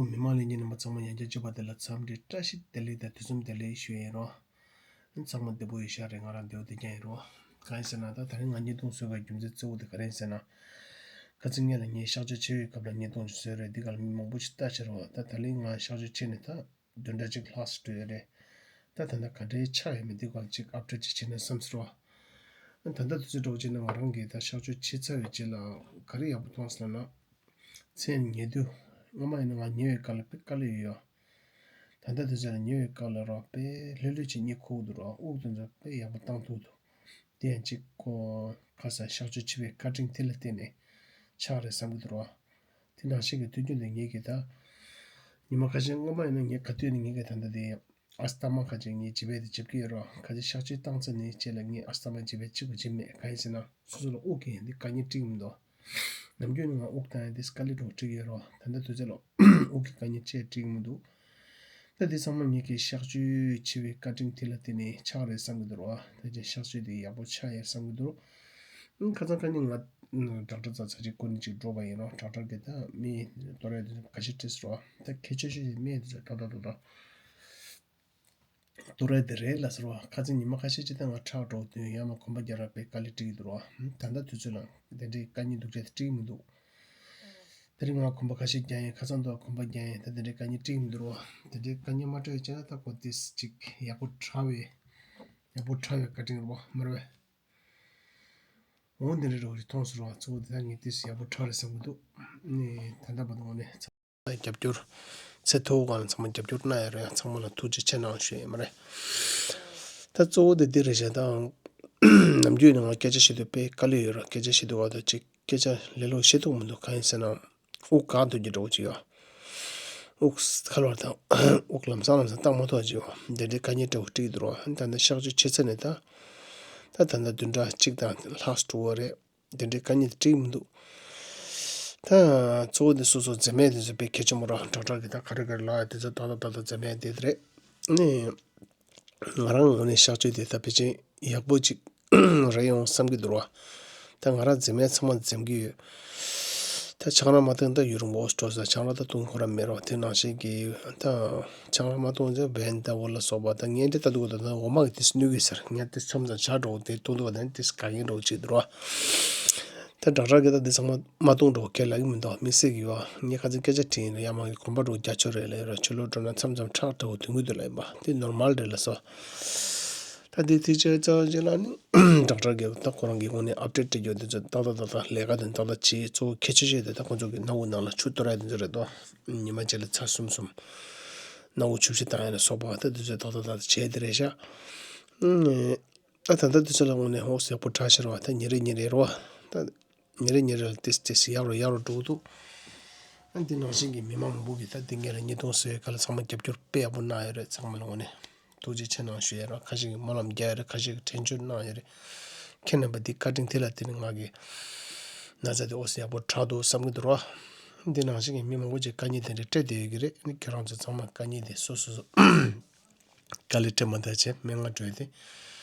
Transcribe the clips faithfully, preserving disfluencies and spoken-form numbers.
མི་མང་ལྷན་རྒྱས་རྣམ་པ་ཚང་མ་ཡང་བསྐྱར་མཇལ་བ་དེ་ལ་འཚམས་འདྲི་བཀྲ་ཤིས་བདེ་ལེགས་དང་དུས་གསུམ་བདེ་ལེགས་ཞུ་ཡས་ཡིན་རོ། ཚང་མ་བདེ་པོ་ཡོད་ཤག་རེད། ང་རང་བདེ་པོ་བདེ་རྐྱང་ཡིན་རོ། གང་ཡིན་ཟེར་ན་ད་ད་རིང་ང་བརྙན་ཐུང་བཟོ་བའི་རྒྱུ་མཚན་གཙོ་བོ་དེ་ག་རེ་ཡིན་ཟེར་ན། ཁ་སང་ངེད་ལ་ངའི་གཤག་བཅོས་བྱས་པའི་སྐབས་ལ་བརྙན་ཐུང་ཅིག་བཟོས་རེད། འདི་ག་ལ་མི་མང་པོ་ཞིག་ལྟ་ཤེས་རོ། ད་ད་རིང་ང་གཤག་བཅོས་བྱས་ནས་ད་བདུན་ཕྲག་གཅིག་ལྷག་ཙམ་འགྲོ་ཡོད་རེད། ད་ད་ལྟ་ག་འདྲའི་ཆགས་ཡོད་མེད་འདི་སྐོར་ཅིག་ཨབ་ཌེཊ་ཅིག་བྱས་ན་བསམ་སོང་རོ། ད་ལྟ་དུས་ཚོད་འདྲ་བོ་བྱས་ན་ང་རང་གིས་ད་གཤག་བཅོས་བྱས་ཚར་བའི་རྗེས་ལ་ག་རེ་ཡག་པོ་མཐོང་སོང་ལབ་ན། མཚན་ཉལ་དུས་སྔོན་མ་ཡིན་ན་ང་ཉལ་བའི་སྐབས་ལ་དཔེ་དཀའ་ལས་ཡོད་ཡོད། ད་ལྟ་དུས་ཚོད་ལ་ཉལ་བའི་སྐབས་ལ་རོ་དཔེ་ལྷོད་ལྷོད་བྱས་གཉིད་ཁུག་འདུག་རོ། དབུགས་དེ་ཚོ་དཔེ་ཡག་པོ་བཏང་ཐུབ་འདུག་དེ་ཡང་གཅིག་ཁོ་ཁ་སང་གཤག་བཅོས་བྱས་པའི་བཀའ་དྲིན་དེ་ལ་བརྟེན་ནས་ཆགས་རེད་བསམ་གྱི་འདུག་རོ། དེ་ནང་བཞིན་གྱི་དུས་རྒྱུན་དུ་ངེད་ཀྱིས་ད་ཉི་མ་ཁ་ཤས་སྔོན་མ་ཡིན་ན་ངས་ག་དུས་ནས་ངེད་ཀྱིས་ད་ལྟ་དེ་ཨ་སྟ་མ་ཁ་ཅིག་ངའི་ལྗིད་པས་དེ་འཇིབ་ཀྱི་ཡོད་རོ། ཁ་ཅིག་གཤག་བཅོས་བཏང་ཚར་ནས་རྗེས་ལ་ངས་ཨ་སྟ་མ་ལྗིད་པས་གཅིག་པུ་འཇིབ་མེད། གང་ཡིན་ཟེར་ན་སོ་སོ་ལ་དབུགས་ཀྱི་ཡང་འདི་དཀའ་ངལ་འཕྲད་ཀྱི་མི་འདུག་ནམ་རྒྱུན་ནས་ང་དབུགས་བཏང་ཡང་འདི་དཀའ་ལས་འདྲ་བོ་འཕྲད་ཀྱི་ཡོད་རོ། ད་ལྟ་དུས་ཚོད་ལ་དབུགས་ཀྱི་དཀའ་ངལ་ཅི་ཡང་འཕྲད་ཀྱི་མི་འདུག་ད་འདི་ཚང་མ་ངེད་ཀྱིས་གཤག་བཅོས་བྱས་པའི་བཀའ་དྲིན་དེ་ལ་བརྟེན་ནས་ཆགས་རེད་བསམ་གྱི་འདུག་རོ། ད་ཅི་གཤག་བཅོས་དེ་ཡག་པོ་ཆགས་ཡོད་བསམ་གྱི་འདུག་ཁ་སང་ཁ་ཉིན་ང་ཌོག་ཊར་རྩ་ཚ་ཅིག་སྐུ་མདུན་ཅིག་འགྲོ་བ་ཡིན་རོ། ཌོག་ཊར་གྱིས་ད་མི་ལྟོ་ར་དེ་ཁ་ཤས་སྤྲད་སོང་རོ། ད་ཁྱད་ཆོས་ཤིག་མི་དེ་ཚོ་ཏག་ཏག་ཏག་ཏག་ལྟོ་ར་དེ་རེད་ལབ་སོང་རོ། ཁ་སང་ཉི་མ་ཁ་ཤས་ཅིག་ད་ང་ཁྲག་དྲག་འདུག་ཡང་ན་གོམ་པ་རྒྱག་རག་པའི་དཀའ་ལས་འཕྲད་ཀྱི་འདུག་རོ། ད་ལྟ་དུས་ཚོད་ལ་དེ་འདྲའི་དཀའ་ངལ་སྡུག་ཅག་དེ་འཕྲད་ཀྱི་མི་འདུག་དེ་རིང་ང་གོམ་པ་ཁ་ཤས་རྒྱག་ཡིན། ཁ་སང་དུ་གོམ་པ་རྒྱག་ཡིན། ད་དེ་འདྲའི་དཀའ་ངལ་འཕྲད་ཀྱི་མི་འདུག་རོ། དེ་འདྲའི་དཀའ་ངལ་མ་འཕྲད་བྱས་ན་ད་ཁོ་དེ་ཅིག་ཡག་པོ་དྲག་པའི་ཡག་པོ་དྲག་པའི་བཀའ་དྲིན་རོ། མ་རེད་པས། འོ་འདི་འདྲ་རོ་རེ་མཐོང་སོང་རོ། གཙོ་བོ་དེ་ད་ངས་ཏིས་ཡག་པོ་དྲག་རེད་བསམ་གྱི་འདུག་ནི་ད་ལྟ་བར་དུ་ངོ་ནས་ཚང་མ་རྒྱབ་སྐྱོར་ཚེ་ཐོག་གང་ལ་ཚང་མ་རྒྱབ་སྐྱོར་གནང་ཡོད་རེད། ཚང་མ་ལ་ཐུགས་རྗེ་ཆེ་གནང་ཞུ་ཡས་མ་རེད། ད་གཙོ་བོ་དེ་འདི་རེད་བྱས་ད། ནམ་རྒྱུན་ནས་ང་སྐད་ཆ་བཤད་དུས་དཔེ་དཀའ་ལས་ཡོད་ར། སྐད་ཆ་བཤད་དུས་བར་དུ་ཅིག་སྐད་ཆ་ལས་སླ་པོ་བཤད་ཐུབ་མི་འདུག་གང་ཡིན་ཟེར་ན། དབུགས་འགག་འདུག་རྒྱུ་འདྲ་བོ་ཅིག་ཡོད། དབུགས་ཁ་ལོར་དང་དབུགས་ལམ་སང་ལམ་སང་བཏང་མ་ཐུབ་ཅིག་ཡོད། དེ་འདྲའི་དཀའ་ངལ་འདྲ་བོ་འཕྲད་ཀྱི་འདུག་རོ། ད་ནི་གཤག་བཅོས་བྱས་ཚར་ནས་ད། ད་ད་ལྟ་བདུན་ཕྲག་གཅིག་དང་ལྷག་འགྲོ་བ་རེད། དེ་འདྲའི་དཀའ་ངལ་དེ་འཕྲད་ཀྱི་མི་འདུག་ད་གཙོ་བོ་དེ་སོ་སོ་མཛེས་མ་དེ་ཚོ་དཔེ་གལ་ཆེན་པོ་རེད། ཌོག་ཊར་གྱིས་ད་ག་རེ་ག་རེ་ལབ་ཡ་དེ་ཚོ་ཏག་ཏག་ཏག་ཏག་མཛེས་མ་དེ་རེད། ནི་ང་རང་ངོས་ནས་གཤག་བཅོས་དེ་ད་ཕལ་ཆེར་ཡག་པོ་ཅིག་རེད་ཡོང་བསམ་གྱི་འདུག་ར། ད་ང་རང་མཛེས་མ་ཚང་མ་འཛེམ་གྱི་ཡོད། ད་ཆང་རག་མ་བཏུང་ད་ཡུན་རིང་པོ་འགྲོ་ས། ཆང་རག་ད་བཏུང་ཁོ་རང་མེད་རོགས། དེ་ནང་བཞིན་གྱི་ད་ཆང་རག་མ་བཏུང་ཚེ་བན་ད་བོ་ལ་སོགས་པ་ད་ངས་འདི་ལྟ་འདུག་ད་འོ་མ་གི་དེ་སྣུག་གི་ཟེར་ངས་དེ་མཚམས་མཚམས་ཇ་འདྲ་བོ་དེ་བཏུང་འདུག་ད་དེ་དཀའ་ངལ་འདྲ་བོ་ཅིག་འདུག་ར། ད་ཌོག་ཊར་གྱིས་ད་འདི་ཚང་མ་མ་བཏུང་འགྲོ་གལ་ལ་ཡིན་མི་འདུག་དམིགས་བསལ་གྱི་ཡོད། ངས་ཁ་ཚིག་སྐད་ཆ་དྲིས་ཡིན་ལ་ཡ་མ་གི་གོམ་པ་འགྲོ་རྒྱ་ཆོ་རེད་ལ་ཡོད་ར། ཆུ་ལོག་འགྲོ་ན་མཚམས་མཚམས་ཁྲག་འདྲ་བོ་དུང་གི་འདུག་ལ་ཡིན་པ་དེ་ནོར་མལ་རེད་ལ་སོ། ད་འདི་ཐིག་ཆེ་ཙང་ཅེ་ལ་ནི་ཌོག་ཊར་གྱིས་ད་ཁོ་རང་གི་ངོས་ནས་ཨབ་ཌེཊ་སྤྲད་རྒྱུ་འདི་ཚོ་ཏག་ཏག་ཏག་ཏག་ལས་ཀ་དེ་ཏག་ཏག་བྱེད། གཙོ་བོ་གལ་ཆེ་ཤོས་དེ་ད་ཁོ་ཚོ་གི་སྣ་བུག་ནང་ལ་ཆུ་གཏོར་ཡ་དེ་ཚོ་རེད་དོ། ཉི་མ་གཅིག་ལ་ཚར་གསུམ་གསུམ་སྣ་བུག་ཆུ་བཞི་བཏང་ཡ་ལ་སོགས་པ་ད་དེ་ཚོ་ཏག་ཏག་ཏག་ཏག་བྱས་དེ་རེད་ཤག་ཨ་ད་ལྟ་དེ་ཚོ་ལ་དངོས་གནས་ཧོ་ཡག་པོ་དྲག་ཤར་བ་ད་ཉིན་རེ་ཉིན་རེ་རོ། ད་ཉིན་རེ་ཉིན་རེ་ལ་ཏིས་ཏིས་ཡག་རུ་ཡག་རུ་འགྲོ་གི་འདུག་ཨ་འདི་ནང་བཞིན་གྱི་མི་མང་མང་པོ་གིས་ད་འདི་ངེད་ལ་བརྙན་ཐུང་བཟོ་ཡའི་སྐབས་ལ་ཚང་མ་རྒྱབ་སྐྱོར་དཔེ་ཡག་པོ་གནང་ཡོད་རེད། ཚང་མ་ལ་དངོས་གནས་ཐུགས་རྗེ་ཆེ་གནང་ཞུ་ཡ་རོ། ཁ་ཤས་ཀྱིས་སྨོན་ལམ་རྒྱག་ཡོད་རེད། ཁ་ཤས་ཀྱིས་དྲན་སྐུལ་གནང་ཡོད་རེད། ཁྱེད་རྣམ་པ་འདི་བཀའ་དྲིན་དེ་ལ་བརྟེན་ནས་ང་གི་ན་ཚ་དེ་ཨོ་སི་ཡག་པོ་དྲག་འདུག་བསམ་གྱི་འདུག་རོ། འདི་ནང་བཞིན་གྱི་མི་མང་པོ་ཅིག་དཀའ་ངལ་དེ་འདྲ་འཕྲད་བསྡད་ཡོད་ཀྱི་རེད། ཨ་ནི་ཁྱེད་རང་ཚོ་ཚང་མ་དཀའ་ངལ་དེ་སོ་སོ་སོ། དཀའ་ལས་སྤྲད་མ་ཐག་བྱས་སྨན་ཁང་འགྲོ་ཡ་དེ་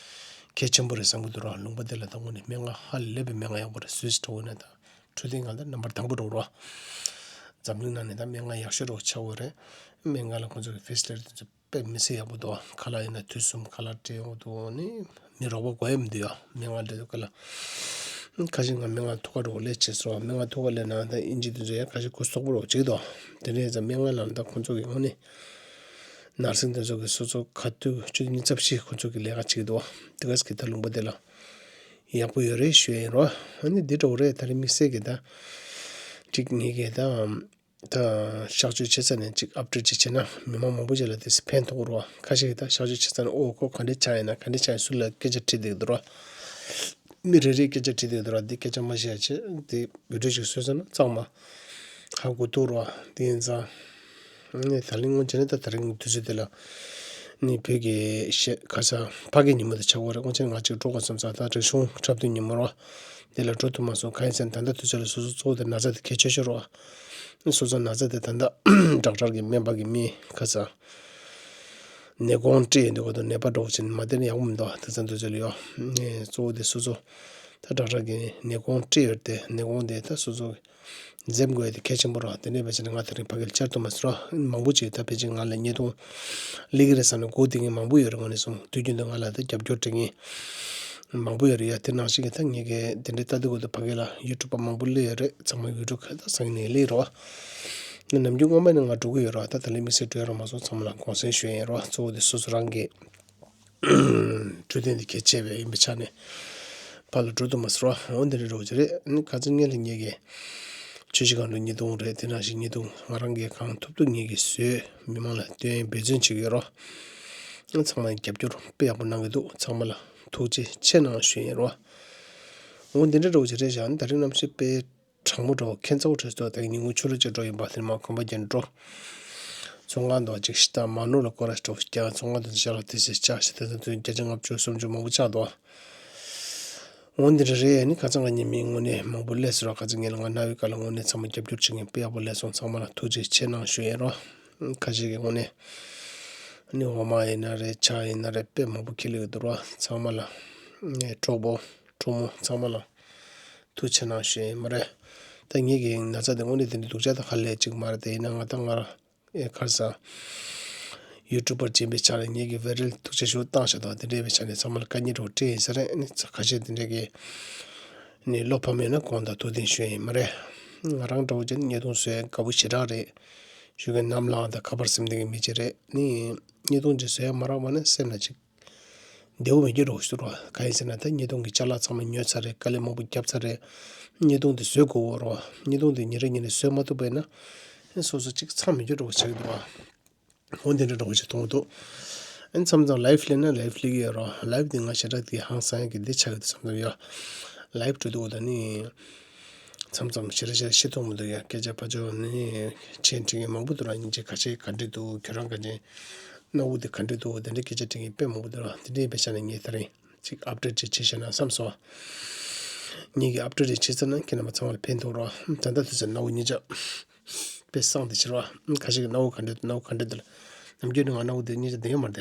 གལ་ཆེན་པོ་རེད་བསམ་གྱི་འདུག་ར། ལུང་པ་དེ་ལ་ད་དངོས་གནས་སྨན་ཁང་ཧ་ལས་པའི་སྨན་ཁང་ཡག་པོ་རེད། སུད་སི་འགྲོ་དགོས་ན་ད་འཕྲོད་བསྟེན་ཁང་ད་རྣམ་པར་དང་པོ་འགྲོ་རོགས། འཛམ་གླིང་ནང་ནས་ད་སྨན་ཁང་ཡག་ཤོས་རོགས་ཆགས་ཡོད་རེད། སྨན་ཁང་ལ་ཁོང་ཚོ་གི་ཕེ་སི་ལི་ཊི་དེ་ཚོ་དཔེ་མི་སྲིད་ཡག་པོ་འདུག་ཁ་ལག་ཡིན་ན་དུས་གསུམ་ཁ་ལག་སྤྲད་ཡོང་འདུག་ནི་མི་རོགས་པ་དགོས་ཡ་མི་འདུག་ཡ། སྨན་ཁང་འདྲ་འདུག་ག་ལ། ཁ་ཤས་ང་སྨན་ཁང་ཐུག་ག་འགྲོ་ལས་བྱེད་སོང་། སྨན་ཁང་ཐུག་ག་ལས་ན་ད་ཨིན་ཇི་དེ་ཚོ་ཡང་ཁ་ཤས་གུ་སོག་པོ་རོགས་བྱེད་ཀྱི་འདུག་དེ་འདྲ་ཡིན་ཙང་སྨན་ཁང་ལ་ད་ཁོང་ཚོ་གི་དངོས་གནས་ནར་སིང་དེ་ཚོ་གི་སོ་སོ་ག་དུས་བཅུ་གཉིས་རྩ་བཞི་ཁོ་ཚོ་གི་ལས་ཀ་བྱེད་ཀྱི་འདུག་དེ་ག་ཟེར་གི་ད་ལུང་པ་དེ་ལ་ཡག་པོ་ཡོད་རེད་ཞུ་ཡ་ཡིན་རོ། ཨ་ནི་འདི་འདྲ་བོ་རེད། ད་རེས་དམིགས་བསལ་གི་ད་ཅིག་ངེད་ཀྱི་ད་ད་གཤག་བཅོས་བྱེད་ས་ནས་ཅིག་ཨབ་ཌེཊ་ཅིག་བྱས་ན་མི་མང་མང་པོ་ཅིག་ལ་དེ་ཕན་ཐོགས་རོ། ཁ་ཤས་ཀྱི་ད་གཤག་བཅོས་བྱེད་ས་ནས་ཨོ་ཁོ་ག་འདྲས་ཆགས་ཡིན་ན་ག་འདྲས་ཆགས་ཡིན་སུ་ལ་སྐད་ཆ་དྲིས་བསྡད་ཀྱི་འདུག་རོ། མི་རེ་རེས་སྐད་ཆ་དྲིས་བསྡད་ཀྱི་འདུག་རོ། འདི་སྐད་ཆ་མ་བཤད་ཡ་བྱས་དེ་བི་ཌིའོ་ཅིག་བཟོས་ས་ན་གཙང་མ། ཧ་གོ་ཐུབ་རོ། དེ་ཡིན་ཙང་། ནི་ད་ལན་སྔོན་ཆད་ནི་ད་ད་རིང་དུས་ཚོད་དེ་ལ་ནི་བོད་ཀྱི་གཞས་ཁ་ས་ཕ་གི་ཉིན་མོ་དེ་ཆགས་ཡོད་རེད། སྔོན་ཆད་ང་གཅིག་འགྲོ་དགོས་བསམ་ཙང་ད་རིག་གཞུང་འཁྲབ་སྟོན་ཉིན་མོ་རོ། དེ་ལ་འགྲོ་ཐུབ་མ་སོང་། གང་ཡིན་ཟེར་ན་ད་ལྟ་དུས་ཚོད་ལ་སོ་སོ་གཙོ་བོ་དེ་ན་ཚ་དེ་གལ་ཆེ་ཤོས་རོ། སོ་སོ་ན་ཚ་དེ་ད་ལྟ་ཌོག་ཊར་གྱི་སྨན་པ་གི་མི་ཁ་ས་ནད་གོང་སྤྲད་ཡོང་དུས་ག་དུས་ནད་པ་འགྲོ་བ་ཅིག་མ་བསྡད་ན་ཡག་པོ་མི་འདུག་དེ་ཙང་དུས་ཚོད་ལ་ཡོ་ནི་གཙོ་བོ་དེ་སོ་སོ། ད་དྲག་དྲག་གི་ནད་གོང་སྤྲད་ཡོད་དེ། ནད་གོང་དེ་ད་སོ་སོ་འཛེམ་དགོས་ཡ་དེ་གལ་ཆེན་པོ་རེད། དེ་འདྲ་བྱས་ནས་ང་དེ་རིང་ཕ་གིར་བཅར་ཐུབ་མ་སོང་ར། མང་པོ་ཅིག་ད་ཕལ་ཆེར་ང་ལ་བརྙན་ཐུང་སླེབས་ཀྱི་རེད་བསམ་ནས་སྒུག་བསྡད་མཁན་མང་པོ་ཡོད་རེད། དངོས་གནས་སོང་དུས་རྒྱུན་དུ་ང་ལ་ད་རྒྱབ་སྐྱོར་སྤྲད་མཁན་མང་པོ་ཡོད་རེད་ཡ། དེ་ནང་བཞིན་གྱི་ད་ངེད་ཀྱི་དེ་འདྲའི་ལྟ་དུས་སྐབས་དུ་ཕ་གི་ལ་ཡུ་ཊུབ་པ་མང་པོ་སླེབས་ཡོད་རེད། ཚང་མ་ཡུ་ཊུབ་ཁ་ད་སང་ཉིན་ནས་སླེབས་རོགས། ནམ་རྒྱུན་སྔོན་མ་ནས་ང་འགྲོ་གི་ཡོད་ར། ད་ད་ལན་དམིགས་བསལ་འགྲོ་ཡ་ར་མ་སོང་། ཚང་མ་ལ་དགོངས་སེལ་ཞུ་ཡ་ཡིན་རོགས། གཙོ་བོ་དེ་སོ་སོ་རང་གི་འཕྲོད་བསྟེན་དེ་གལ་ཆེ་བས་ཡིན་པའི་ཆ་ནས་ཕར་ལ་འགྲོ་ཐུབ་མ་སོང་ར། འོ་འདི་འདྲ་འགྲོ་གི་རེད། ནི་ཁ་ཚིག་ངེད་ལ་ངེད་ཀྱི་ཆུ་བཞི་སྒང་དྲུག་བརྙན་ཐུང་རེད། དེ་ནང་བཞིན་བརྙན་ཐུང་ང་རང་གིས་གང་ཐུབ་ཐུབ་ངེད་ཀྱིས་བཟོས་མི་མང་ལ་སྟོན་འབད་བརྩོན་བྱེད་ཀྱི་ཡོད་རོགས། ཚང་མས་རྒྱབ་སྐྱོར་དཔེ་ཡག་པོ་གནང་གི་འདུག། ཚང་མ་ལ་ཐུགས་རྗེ་ཆེ་གནང་ཞུ་ཡིན་རོགས། འོ་འདི་འདྲ་འདྲ་བོ་ཅིག་རེད་བཞག། ད་རིང་གནམ་གཤིས་དཔེ་གྲང་མོ་འདྲ་བོ་ཁྱད་མཚར་བོ་འདྲ་ཞིག་འདུག། ད་ཉིན་གུང་ཕྱི་དྲོ་ཅིག་འགྲོ་ཡིན་པ། དེ་མ་གོམ་པ་རྒྱག་འགྲོ། ཚོང་ཁང་དུ་ཅིག་ཤི་ད་མ་ནོར་ལ་སྐོར་ར་འདྲ་བོ་ཞིག་རྒྱག། ཚོང་ཁང་དུ་ཞལ་ལག་དེ་ཚོ་ཅག་ཤི་དེ་ཚོ་དུས་བརྒྱ་ཆ་ལྔ་བཅུ་སུམ་ཅུ་མང་པོ་ཆགས་འདུག། འོ་འདི་འདྲ་རེད། ནི་ཁ་སང་ང་ཉིན་མིན་དངོས་གནས་མང་པོ་སླེབས་སོང་ར། ཁ་སང་ངས་ལ་ང་རྣ་བའི་སྐོར་ལ་དངོས་གནས་ཚང་མ་རྒྱབ་སྐྱོར་བྱེད་མཁན་དཔེ་ཡག་པོ་སླེབས་སོང་། ཚང་མ་ལ་ཐུགས་རྗེ་ཆེ་གནང་ཞུ་ཡིན་རོགས། ཁ་ཤས་ཀྱིས་དངོས་གནས་ནི་འོ་མ་ཡིན་ན་རེད། ཇ་ཡིན་ན་རེད། དཔེ་མང་པོ་ཁྱེར་སླེབས་ཀྱི་འདུག་ར། ཚང་མ་ལ་ནི་གྲོགས་པོ་གྲོགས་མོ་ཚང་མ་ལ་ཐུགས་རྗེ་ཆེ་གནང་ཞུ་ཡིན་མ་རེད། ད་ངེད་ཀྱི་ན་ཚ་དེ་དངོས་གནས་དེ་འདྲ་སྡུག་ཅག་ད་ཧ་ལས་ཅིག་མ་རེད། དེ་ཡིན་ན་ང་ད་ང་ར་ཨེ་ག་རེ་ཟ། ཡུ་ཊུབ་པར་ཅིག་ཡིན་པའི་ཆ་ནས་ངེད་ཀྱིས་བེ་རིལ་ཐུགས་རྗེ་ཆེ་ཞུ་བཏང་བཞག་དང་། དེ་འདྲ་ཡིན་པའི་ཆ་ནས་ཚང་མ་ལ་དཀའ་ངལ་འདྲ་བོ་འཕྲད་ཡིན་ས་རེད། ཨ་ནི་ཁ་ཤས་དེ་འདྲ་གི་ནི་བློ་ཕམ་ཡོད་ན་དགོངས་དག་ཐུགས་བདེན་ཞུ་ཡ་ཡིན་མ་རེད། ང་རང་འདྲ་བོ་ཅིག་ནི་བརྙན་ཐུང་བཟོ་ཡ་དགའ་པོ་ཞེ་དྲག་རེད། གཞུག་གི་ནམ་ལངས་དང་ཁ་པར་སེམས་ལྡན་གྱི་མི་ཅིག་རེད། ནི་བརྙན་ཐུང་ཅིག་བཟོ་ཡ་མ་རག་པ་ན་སེམས་ལ་ཅིག་བདེ་བོ་མེད་རྒྱུ་འདྲ་བོ་ཞིག་འདུག་ར། གང་ཡིན་ཟེར་ན་ད་བརྙན་ཐུང་གི་ཅ་ལག་ཚང་མ་ཉོས་ཚར་རེད། དཀའ་ལས་མང་པོ་བརྒྱབ་ཚར་རེད། བརྙན་ཐུང་དེ་བཟོ་དགོས་འོ་ར། བརྙན་ཐུང་དེ་ཉིན་རེ་ཉིན་རེ་བཟོ་མ་ཐུབ་པ་ཡིན་ན་སོ་སོ་ཅིག་འཚམ་མེད་རྒྱུ་འདྲ་བོ་ཆགས་ཀྱི་འདུག་ར། འོ་འདི་འདྲ་འདྲ་བོ་ཞིག་མཐོང་གི་འདུག། ཨ་ནི་མཚམས་མཚམས་ལའིབ་སླེབས་ན་ལའིབ་སླེབས་ཀྱི་ཡོད་ར། ལའིབ་དེ་ང་ཞེ་དྲག་དེ་ཧང་སང་ཡ་གི་འདི་ཆགས་ཀྱི་འདུག། མཚམས་མཚམས་ཡ་ལའིབ་འགྲོ་དུས་འོ་ད་ནི་མཚམས་མཚམས་ཞེ་དྲག་ཞེ་དྲག་ཤེས་ཐུབ་མི་འདུག་ཡ། སྐད་ཆ་ཕར་ཕྱོགས་ནས་མཆན་འབྲི་མཁན་མང་པོ་འདུག་ར། སྙིང་རྗེ། ཁ་ཤས་ག་འདྲ་འདུག། ཁྱོད་རང་ག་འདྲ། སྣང་བ་དེ་ག་འདྲ་འདུག། དེ་འདྲའི་སྐད་ཆ་དྲི་མཁན་དཔེ་མང་པོ་འདུག་ར། དེ་འདྲའི་དཔེ་ཆ་ནས་ངས་དེ་རིང་ཅིག་ཨབ་ཌེཊ་ཅིག་བྱེད་ཤེས་ན་བསམ་སོང་། ངེད་ཀྱིས་ཨབ་ཌེཊ་ཅིག་བྱེད་ཚར་ན་ཁྱེད་རྣམ་པ་ཚང་མ་ལ་ཕན་ཐོགས་རོགས། ད་ལྟ་དུས་ཚོད་སྣང་བ་གཉིས་ཆ་དཔེ་སངས་ཏེ་ཕྱིར་བ། ཁ་ཤས་ཀྱིས་སྣང་བ་ག་འདྲ་འདུག། སྣང་བ་ག་འདྲ་འདུག་ལ། ནམ་རྒྱུན་ནས་ང་སྣང་བ་དེ་གཉིས་ཆ་བསྡད་ཡོད་མ་རེད།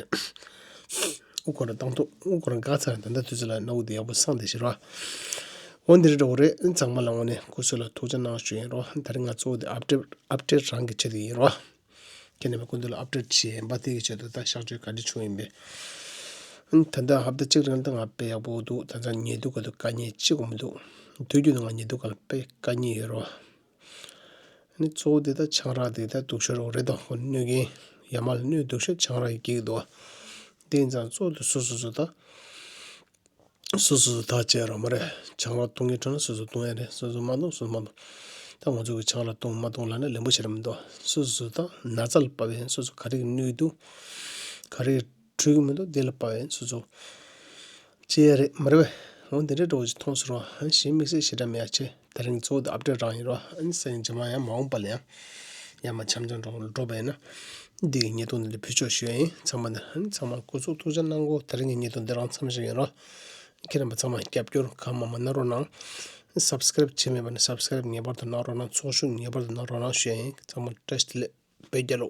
དབུ་ཁོ་ར་བཏང་ཐུབ། དབུ་ཁོ་ར་འགག་ཚར། ད་ལྟ་དུས་ཚོད་ལ་སྣང་བ་དེ་ཡག་པོ་སངས་ཏེ་ཕྱིར་བ། འོ་འདི་རེད་འདྲ་བོ་རེད། ཚང་མ་ལ་དངོས་གནས་སྐུ་གཟུགས་ལ་ཐུགས་རྗེ་གནང་ཞུ་ཡིན་རོགས། ད་རིང་ང་གཙོ་བོ་དེ་ཨབ་ཌེཊ་ཨབ་ཌེཊ་རང་གི་ཆེད་དུ་ཡིན་རོགས། ཁྱེད་རྣམ་པ་སྐུ་མདུན་ལ་ཨབ་ཌེཊ་བྱས་ཡིན་པ་དེ་གི་ཆེད་དུ་ད་གཤག་བཅོས་ག་འདྲ་བྱུང་ཡིན་པས། ད་ལྟ་ཧབ་ཏ་གཅིག་རིང་ལ་ང་དཔེ་ཡག་པོ་འདུག། ད་ལྟ་ཉལ་དུས་སྐབས་དུ་དཀའ་ངལ་གཅིག་ཀྱང་མི་འདུག། དུས་རྒྱུན་དུ་ང་ཉལ་དུས་སྐབས་ལ་དཔེ་དཀའ་ངལ་ཡོད་རེད་བ། ཨ་ནི་གཙོ་བོ་དེ་ད་ཆང་རག་དེ་ད་སྡུག་ཤོས་རེད་དོ། ཁོ་གནོད་ཀྱིན་ཡ་མ་ལ་གནོད་སྡུག་ཤོས་ཆང་རག་གིས་སྐྱེལ་གྱི་འདུག་བ། དེ་ཡིན་ཙང་གཙོ་བོ་དེ་སོ་སོ་སོ་ད། སོ་སོ་སོ་ཐག་བཅད་རོགས་མ་རེད། ཆང་རག་བཏུང་གི་འགྲོ་ན་སོ་སོ་བཏུང་ཡ་རེད། སོ་སོ་མ་བཏུང་སོ་སོ་མ་བཏུང་། ད་ང་ཚོ་གི་ཆང་རག་བཏུང་མ་བཏུང་ལབ་ན་ལན་པོ་ཞེ་དྲག་མི་འདུག། སོ་སོ་སོ་ད་ན་ཚ་ལ་དཔག་པའི་སོ་སོ་ག་རེ་གི་གནོད་འདུག། ག་རེ་འཕྲོད་ཀྱི་མི་འདུག། དེ་ལ་དཔག་པའི་སོ་སོ་བྱེད་ཡ་རེད་མ་རེད་པས། འོ་འདི་འདྲའི་འགྲོ་བ་ཅིག་མཐོང་སོང་རོགས། གཞན་དམིགས་བསལ་ཞེ་དྲག་མེད་ཡ་ཆེ། དེ་རིང་གཙོ་བོ་དེ་ཨབ་ཌེཊ་རང་ཡིན་རོགས། ཨ་ནི་སང་ཉིན་རྗེས་མ་ཡང་མ་འོངས་པ་ལ་ཡང་ཡར་མར་འཆམ་འཆམ་འགྲོ་འགྲོ་བ་ཡིན་ན། འདི་གི་བརྙན་ཐུང་འདི་འདྲ་ཕུལ་ཆོག་ཞུ་ཡ་ཡིན། ཚང་མ་འདི་ཨ་ནི་ཚང་མ་སྐུ་གཟུགས་ཐུགས་ཅག་གནང་གོ། དེ་རིང་གི་བརྙན་ཐུང་འདི་རང་མཚམས་བཞག་ཡིན་རོགས། ཁྱེད་རྣམ་པ་ཚང་མ་རྒྱབ་སྐྱོར་གང་མང་མང་གནང་རོགས་གནང་། སབ་སི་ཀ་རེབ་བྱས་མེད་པ་ན་སབ་སི་ཀ་རེབ་ངེས་པར་དུ་གནང་རོགས་གནང་། ཚོགས་ཞུགས་ངེས་པར་དུ་གནང་རོགས་གནང་ཞུ་ཡ་ཡིན། ཚང་མ་བཀྲ་ཤིས་བདེ་ལེགས། བོད་རྒྱལ་ལོ།